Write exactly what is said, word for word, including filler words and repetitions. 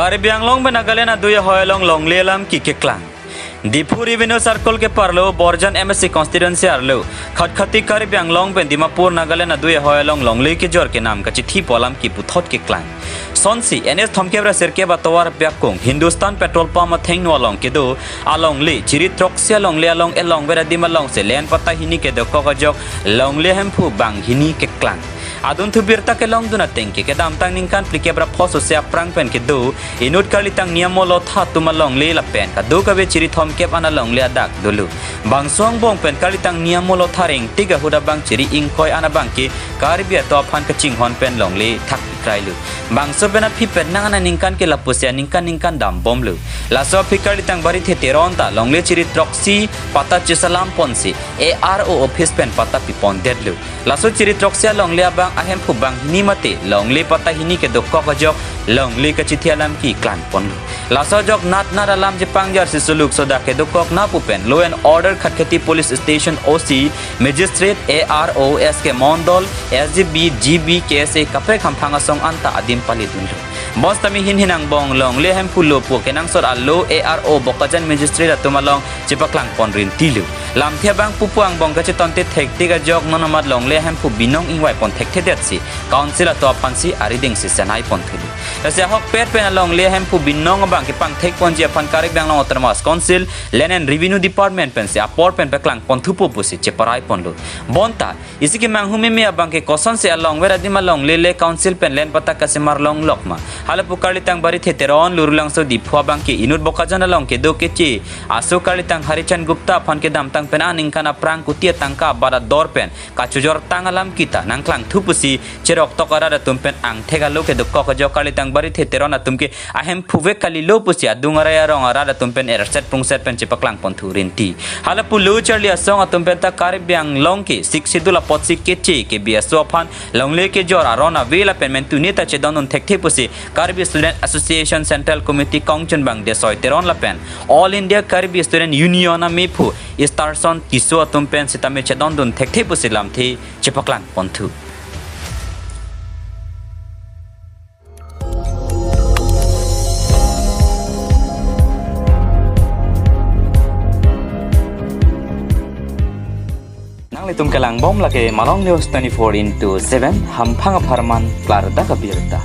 Karbi Anglong pen Nagaland adui ahoi along longle alam ke keklang. Diphu Revenue Circle keparlo Borjan M A C constituency arlo Khatkhati Karbi Anglong pen Dimapur Nagaland adui ahoi along longle kejor kenam kachithi pu alam ke puthot keklang. Sonsi N H thomkep ra sirkep atovar pi akung Hindustan Petrol Pump athengno along kedo alongle chiri throksi alongle along elong vera dim alongsi len patta hini kedokok ajok longle ahemphu banghini keklang. Adunthu birta kelongdun ateng ke kedamtang ningkan phlikep ra phos ose aphrang pen kedo inut karlitang Niamolotha atum alongle lapen kadokave chiri thomkep an alongle adak dolo. Bangso angbong pen karlitang Niamolotha rengtik ahut abang chiri ingkoi an abang ke Karbi ato aphan kachinghon pen longle thak krailo. Bangso pen aphi pen nang aningkan ke lapusi aningkan ningkan dambomlo. Laso aphi karlitang Barithe Teron ta longle chiri throksi patta chesalam ponsi A R O office pen patta pipondetlo. Laso chiri throksi alongle abang ahemphu banghini mate longle patta hini kedokok ajok longle kachithi alam keklang ponlo. Laso ajok nat nat alam chepangjarsi suluk sodak kedokok na pu pen Law and Order Khatkhati Police Station O C, Magistrate A R O S K Mondol, S G B, G B, K S A kaprek hamphang asong anta adim pali dunlo. Bonsitame hin hin angbong longle ahemphu lo pu kenangsot alo A R O Bokajan Magistrate atum along chepaklang pon rintilo. Lamthe abang pupu angbong kachetonte thektik ajok non amat longle ahemphu binong ingvai pon thekthedetsi Council ato aphansi aridengsi senai ponthulo. Lasi ahokpet pen alongle ahemphu binong abang kepangthek ponji aphan Karbi Anglong Autonomous Council Land and Revenue Department pensi apor pen paklang ponthupo pusi cheparai ponlo. Bonta isi kemanghu meme abang ke kosonsi along vera dim alongle le Council pen len patta kasemar longlok ma? Halapu karlitang Barithe Teron, Lurulangso, Diphu abang ke inut Bokajan along kedo keche aso karlitang Harichan Gupta aphan kedamtang pen aningkan aphrang kuti atangka abat ador pen kachojor tang alam kita nangklangthu pusi cheroktok arat atum pen angthek alo kedokok ajok karlitang Barithe Teron atum ke ahemphu vek kalilo pusi adung arai arong arat atum pen erset prungset pen chepaklang ponthu rinti. Halapu lo charli asong atum pen ta Karbi Anglong ke Sixth Schedule apotsi keche kebi aso aphan longle kejor aron ave lapen mentune ta chedondun thekthe pusi Karbi Student Association Central Committee kongchunbang Desoi Teron lapen All India Karbi Student Union amephu Starson Tisso atum pen sitame chedondun thekthe pusi lamthe chepaklang ponthu. Nanglitum kelangbom lake Malong News twenty-four into seven, hamphang apharman klardak abirta.